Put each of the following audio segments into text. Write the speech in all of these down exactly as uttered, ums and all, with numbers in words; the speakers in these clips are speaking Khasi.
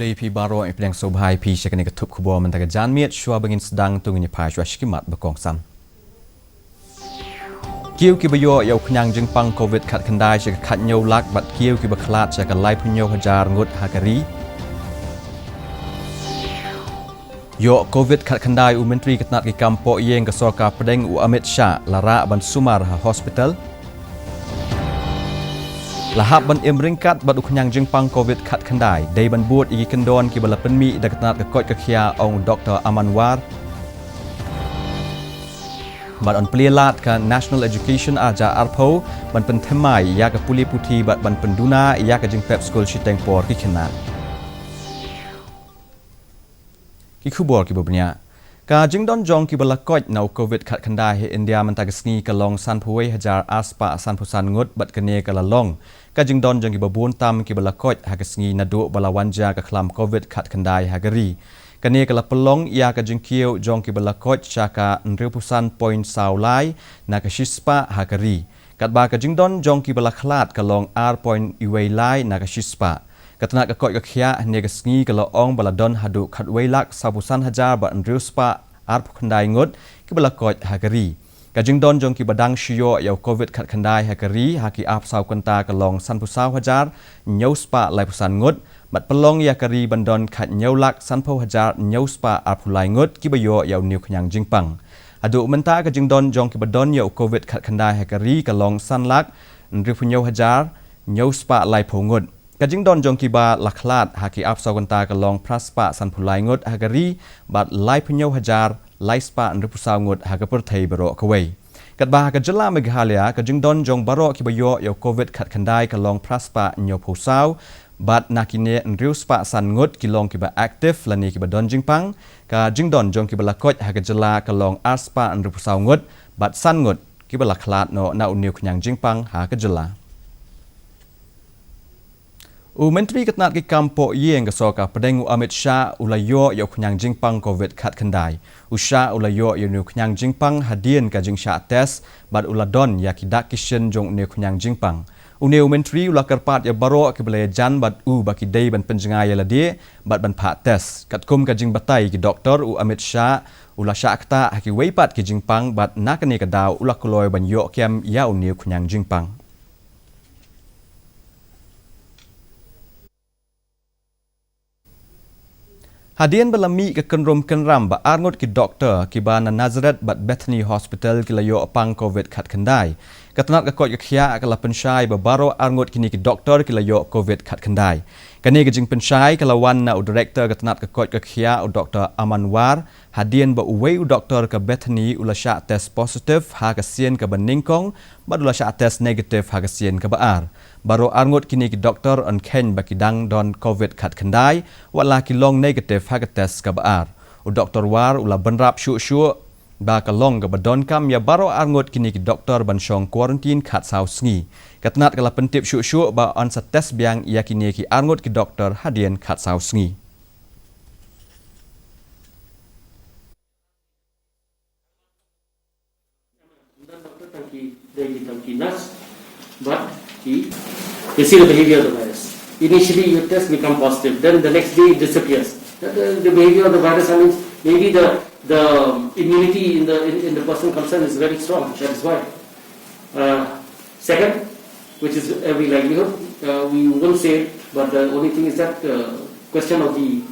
Khublei phi baroh, i pdiang sngewbha ïa phi sha kane ka thup khubor mynta ka janmiet. Shuwa ba ngin sdang, to ngin ïa phai shuwa sha ki mat ba kongsan. Kiew kiba ïoh ïa u khñiang jingpang covid khatkhyndai sha ka khathynñiew lak bad kiew kiba khlad sha ka laiphew hynñiew hajar ngut ha ka ri. Ïoh covid khatkhyndai u Myntri ka tnat ki kam poh ïing ka sorkar pdeng u Amit Shah, la rah ban sumar ha hospital. La hap ban im ryngkat bad u khñiang jingpang covid khatkhyndai, dei ban bud ïa ki kyndon kiba la pynmih da ka tnat ka koit ka khiah, ong u Doktor Aman War. Bad yn plie lad ka National Education arhajar arphew ban pynthymmai ïa ka pule puthi bad ban pynduna ïa ka jingpep skul shiteng por ki khynnah. Ki khubor kiba bniah. Ka jingdon jong kiba la koit na u covid khatkhyndai ha India mynta ka sngi ka long sanphew wei hajar ar spah sanphew san ngut bad kane ka la long ka jingdon jong kiba bun tam kiba la koit ha ka sngi naduh ba la wan jia ka khlam covid khatkhyndai ha ka ri. Kane ka la pynlong ïa ka jingkiew jong kiba la koit sha ka hynriewphew san point saw lai na ka shispah ha ka ri. Katba ka jingdon jong kiba la khlad ka long ar point wei lai na ka shispah. Ka tnat ka koit ka khiah hynne ka sngi ka la ong ba la don haduh khatwei lak sawphew san hajar bad hynriew spah arphew khyndai ngut kiba la koit ha ka ri. Ka jingdon jong kiba dang shu ïoh ïa u covid khatkhyndai ha ka ri ha ki arphew saw kynta ka long sanphew saw hajar hynñiew spah laiphew san ngut, bad pynlong ïa ka ri ban don khathynñiew lak sanphew hajar hynñiew spah arphew lai ngut kiba ïoh ïa une u khñiang jingpang. Haduh mynta ka jingdon jong kiba don ïa u covid khatkhyndai ha ka ri ka long san lak hynriewphew hynñiew hajar hynñiew spah laiphew ngut. Ka jingdon jong kiba la khlad ha ki arphew saw kynta ka long phra spah sanphew lai ngut ha ka ri bad laiphew hynñiew hajar lai spah hynriewphew saw ngut ha ka pyrthei baroh kawei. Katba ha ka jylla Meghalaya ka jingdon jong baroh kiba ïoh ïa u covid khatkhyndai ka long phra spah hynñiewphew saw bad na kine hynriew spah san ngut ki long kiba active lane kiba don jingpang. Ka jingdon jong kiba la koit ha ka jylla ka long ar spah hynriewphew saw ngut bad san ngut kiba la khlad noh na une u khñiang jingpang ha ka jylla. U Myntri ka tnat ki kam poh ïing ka sorkar pdeng u Amit Shah u la ïoh ïa u khñiang jingpang covid khatkhyndai. U Shah u la ïoh ïa une u khñiang jingpang hadien ka jingshah test bad u la don ïa ki dak ki shin jong une u khñiang jingpang. Une u Myntri u la kyrpad ïa baroh kiba la ïajan bad u ba ki dei ban pynjngai ïa lade bad ban phah test. Katkum ka jingbatai ki doktor, u Amit Shah u la shah ktah ha kiwei pat ki jingpang bad na kane ka daw u la kloi ban ïoh kem ïa une u khñiang jingpang. Hadien ba la mih ka kynrum kynram ba arngut ki doktor kiba na Nazareth bad Bethany Hospital ki la ïoh pang covid khatkhyndai, ka tnat ka koit ka khiah ka la pynshai ba baroh arngut kine ki doktor ki la ïoh covid khatkhyndai. Kane ka jingpynshai ka la wan na u director ka tnat ka koit ka khiah, u Doktor Aman War, hadien ba uwei u doktor ka Bethany u la shah test positive ha ka sien kaba nyngkong bad u la shah test negative ha ka sien kaba ar. Baroh arngut kine ki doktor yn kheiñ ba ki dang don covid khatkhyndai, wat la ki long negative ha ka test kaba ar. U Doktor War u la bynrap shuh shuh ba ka long kaba donkam ïa baroh arngut kine ki doktor ban shong quarantine khatsaw sngi. Ka tnat ka la pyntip shuh shuh ba yn sa test biang ïa kine ki arngut ki doktor hadien khatsaw sngi. But he, you see the behavior of the virus. Initially, your test become positive, then the next day it disappears. The, the, the behavior of the virus, I mean, maybe the, the immunity in the, in, in the person concerned is very strong. That is why. Uh, second, which is every likelihood, uh, we won't say it, but the only thing is that uh, question of the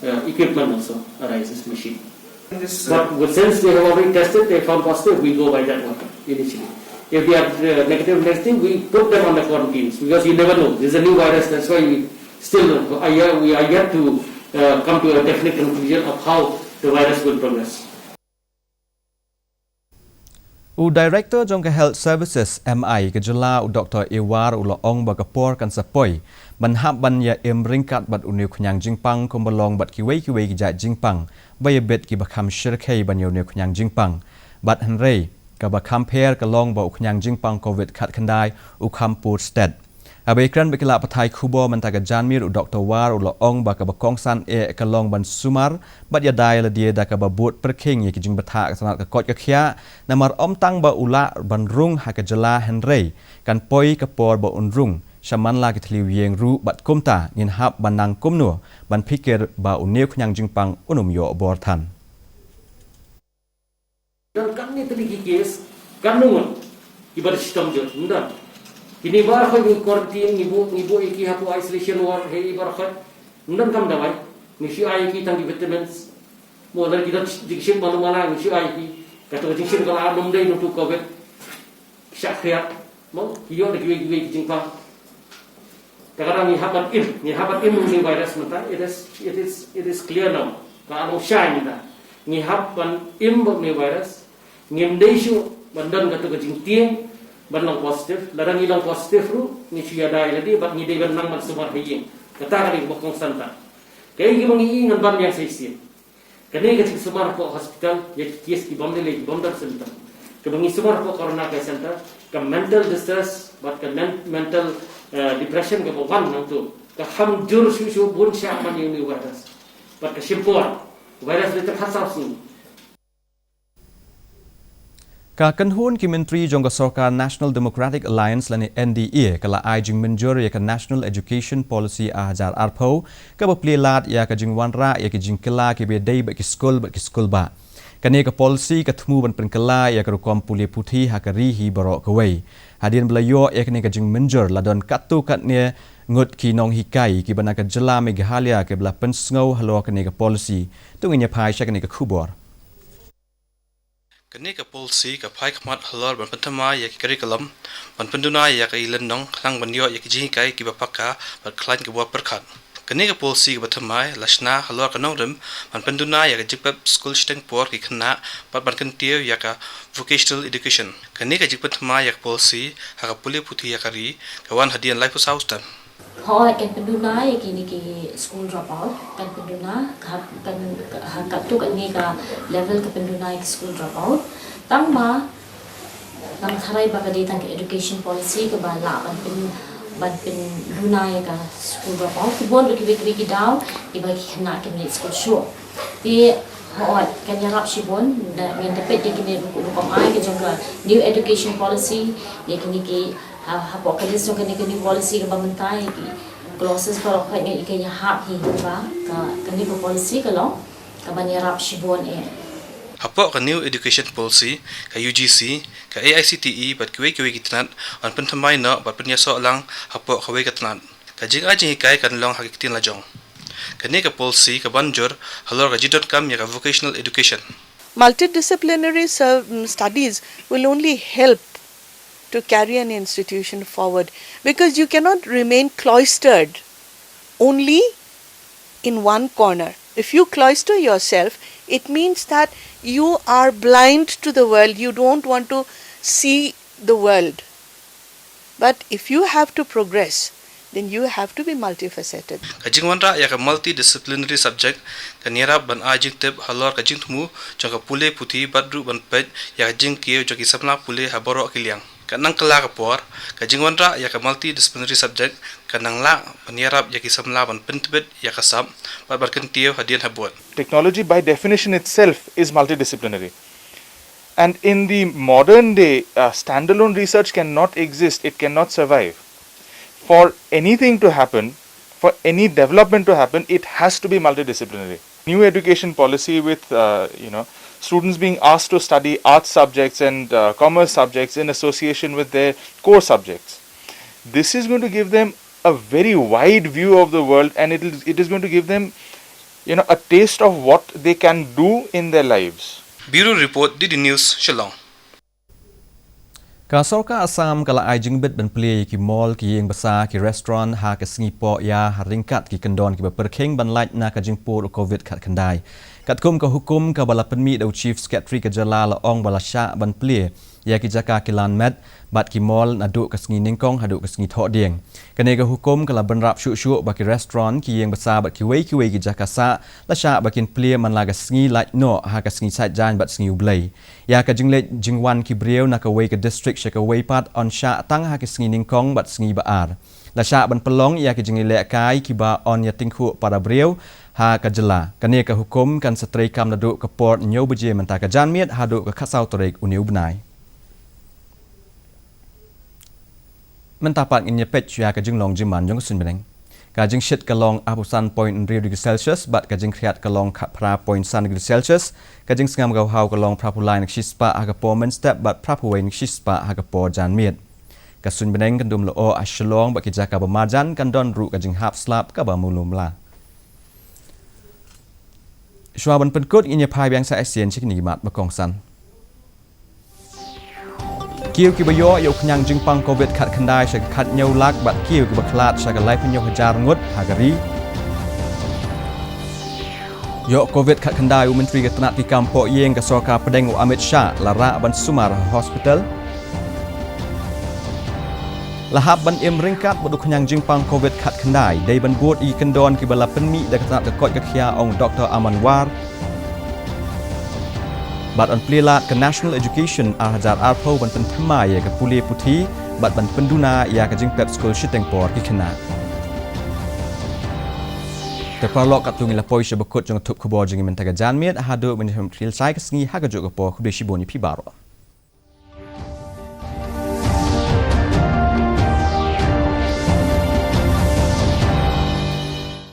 uh, equipment also arises, machine. This, uh, but with- since they have already tested, they found positive, we go by that one initially. If they are uh, negative next thing, we put them on the quarantines because you never know. This is a new virus, that's why we still are yet, we are yet to uh, come to a definite conclusion of how the virus will progress. U Director jong ka Health Services M I ka jylla, u Doktor A War, u la ong ba ka por kan sa poi ban hap ban ïa im ryngkat bad une u khñiang jingpang kumba long bad kiwei kiwei ki jait jingpang ba ïa bit kiba kham shyrkhei ban ïa une u khñiang jingpang. Bad hynrei kaba kham pher ka long ba u khñiang jingpang covid khatkhyndai u kham pur stet. Haba ïakren bad ki lad pathai khubor mynta ka janmiet, u Doktor War u la ong ba kaba kongsan eh ka long ban sumar bad ïada ïa lade da kaba bud pyrkhing ïa ki jingbthah ka tnat ka koit ka khiah, namar ym tang ba u lah ban rung ha ka jylla hynrei kan poi ka por ba un rung Shaman la ki thliew ïeng ruh bad kumta ngin hap ban nang kumno ban phikir ba u neu khñiang jingpang un ym ïoh bor than. Dan katne tylli ki case, katno ngut kiba da shitom jot, ynda kine baroh ngi quarantine, ngi buh, ngi buh ïa ki hapoh isolation ward, hei baroh, ynda kam dawai, ngi shu ai ïa ki tang ki vitamins, mo, lada ki don jingshit malu mala, ngi shu ai ïa ki, kato ka jingshit ka la nym dei nangtu covid. Shah khriat, mo, ki ïoh da kiwei kiwei ki jingpang. Te ka dang ngi hap ban im, ngi hap ban im une u virus mynta, it is, it is, it is clear now. Ka long shai mynta. Ngi hap ban im bad une u virus, ngim dei shuh ban don kato ka jingtieng ban long positive, lada ngi long positive ruh, ngi shu ïada ïa lade, bad ngi dei ban nang ban sumar ha ïing. Kata ka dei kaba kongsan ta. Kaei kaba ngi i ngan ban ïa sa shisien. Kane ka jingsumar hapoh hospital, ïa ki case ki bym lei lei, ki bym don symptom. Kaba ngi sumar hapoh Corona Care Center, ka mental distress, bad ka men-, mental, eh, depression kaba wan nangtu, ka kham jur shuh shuh bun shah man ïa une u virus. Bad ka shim por, virus lei tang khatsaw sngi. Ka kynhun ki myntri jong ka sorkar National Democratic Alliance lane N D A ka la ai jingmynjur ïa ka National Education Policy ar hajar arphew, kaba plie lad ïa ka jingwanrah ïa ki jingkylla kiba dei bad ki skul bad ki skulbah. Kane ka policy ka thmu ban pynkylla ïa ka rukom pule puthi ha ka ri hi baroh kawei. Hadien ba la ïoh ïa kane ka jingmynjur, la don katto katne ngut ki nonghikai kiba na ka jylla Meghalaya kiba la pynsngew halor kane ka policy. To ngin ïa phai sha kane ka khubor. Kane ka policy ka phai khmat halor ban pynthymmai ïa ki curriculum, ban pynduna ïa ka i lynnong khnang ban ïoh ïa ki jinghikai kiba paka bad khlaiñ ka bor pyrkhat. Kane ka policy kaba thymmai la shna halor ka nongrim ban pynduna ïa ka jingpep skul shiteng por ki khynnah bad ban kyntiew ïa ka vocational education. Kane ka jingpynthymmai ïa ka policy ha ka pule puthi ïa ka ri ka wan hadien laiphew saw snem. Hooid, kan pynduna ïa kine ki school dropout, kan pynduna, ka, kan, ha katto katne ka level ka pynduna ïa ki school dropout. Tang ba, nang tharai ba ka dei tang ka education policy kaba lah ban pyn, ban pynduna ïa ka school dropout. Ki bun ruh kiwei kiwei ki daw, kiba ki khynnah kim leit skul shuh. Te, hooid, kan ïarap shibun, da, ngin da peit ïa kine ruh, ruh kum ai ka jong ka new education policy, ïa kine ki Ha, hapoh ka list jong kane ka new policy kaba mynta ïa ki clauses baroh khoit ngi ïa ka ïahap hi ba ka, kane ka policy ka long kaban ïarap shibun eh. Hapoh ka new education policy, ka U G C, ka A I C T E bad kiwei kiwei ki tnat, yn pynthymmai noh bad pynïasoh lang hapoh kawei ka tnat. Ka jingai jinghikai kan long ha ki ktien lajong. Kane ka policy kaban jur halor ka jingdonkam ïa ka vocational education. Multidisciplinary ser-, mm, studies will only help to carry an institution forward, because you cannot remain cloistered only in one corner. If you cloister yourself, it means that you are blind to the world, you don't want to see the world. But if you have to progress, then you have to be multifaceted. Ka jingwanrah ïa ka multidisciplinary subject kan ïarap ban ai jingtip halor ka jingthmu jong ka pule puthi bad ruh ban peit ïa ka jingkiew jong ki samla pule ha baroh ki liang. Ka nang kylla ka por, ka jingwanrah ïa ka multidisciplinary subject ka nang lah ban ïarap ïa ki samla ban pyntbit ïa ka sap bad ban kyntiew hadien habud. Technology by definition itself is multidisciplinary. And in the modern day, uh, standalone research cannot exist, it cannot survive. For anything to happen, for any development to happen, it has to be multidisciplinary. New education policy with, uh, you know, students being asked to study arts subjects and, uh, commerce subjects in association with their core subjects. This is going to give them a very wide view of the world, and it is, it is going to give them, you know, a taste of what they can do in their lives. Bureau Report, D D News, Shillong. Ka sorkar Assam ka la ai jingbit ban plie ïa ki mall, ki ïing basa, ki restaurant ha ka sngi Poh Ïa ha ryngkat ki kyndon kiba pyrkhing ban lait na ka jingpur u covid khatkhyndai. Katkum ka hukum kaba la pynmih da u Chief Secretary ka jylla la ong ba la shah ban plie ïa ki jaka kilan met bad ki mall naduh ka sngi nyngkong haduh ka sngi thohdieng. Kane ka hukum ka la bynrap shuh shuh ba ki restaurant, ki ïing basa bad kiwei kiwei ki jaka sah la shah ba kin plie man la ka sngi lait noh ha ka sngi Saitjaiñ bad sngi U Blei. Ïa ka jingleit jingwan ki briew na kawei ka district sha kawei pat yn shah tang ha ka sngi nyngkong bad sngi ba ar. La shah ban pynlong ïa ka jinglehkai kiba yn ïatyngkhuh para briew ha ka jylla. Kane ka hukum kan sa treikam naduh ka por hynñiew baje mynta ka janmiet haduh ka khatsaw tarik une u bnai. Mynta pat ngin ïa peit ïa ka jinglong jingman jong ka suiñ bneng. Ka jingshit ka long arphew san point hynriew degree Celsius bad ka jingkhriat ka long khatphra point san degree Celsius. Ka jingsngam ka bhaw ka long phraphew lai na ka shispah ha ka por mynstep bad phraphew wei na ka shispah ha ka por janmiet. Ka suiñ bneng kan dum lyoh ha Shillong bad ki jaka ba marjan, kan don ruh ka jinghap slap kaba mluh mla. Shuwa ban pynkut, ngin ïa phai biang sa shisien sha kine ki mat ba kongsan. Kiew kiba ïoh ïa u khñiang jingpang covid khatkhyndai sha ka khathynñiew lak bad kiew kiba khlad sha ka laiphew hynñiew hajar ngut ha ka ri. Ïoh covid khatkhyndai u Myntri ka tnat ki kam poh ïing ka sorkar pdeng, u Amit Shah, la rah ban sumar ha hospital. La hap ban im ryngkat bad u khñiang jingpang covid khatkhyndai, dei ban bud ïa ki kyndon kiba la pynmih da ka tnat ka koit ka khiah, ong Doktor Aman War. Bad yn plie lad ka National Education ar hajar arphew ban pynthymmai ïa ka pule puthi bad ban pynduna ïa ka jingpep skul shiteng por ki khynnah. Te paralok, katto ngi la poi sha ba kut jong ka thup khubor jong ngi mynta ka janmiet. Haduh ban ïakynduh shai ka sngi ha kajuh ka por, khublei shibun ïa phi baroh.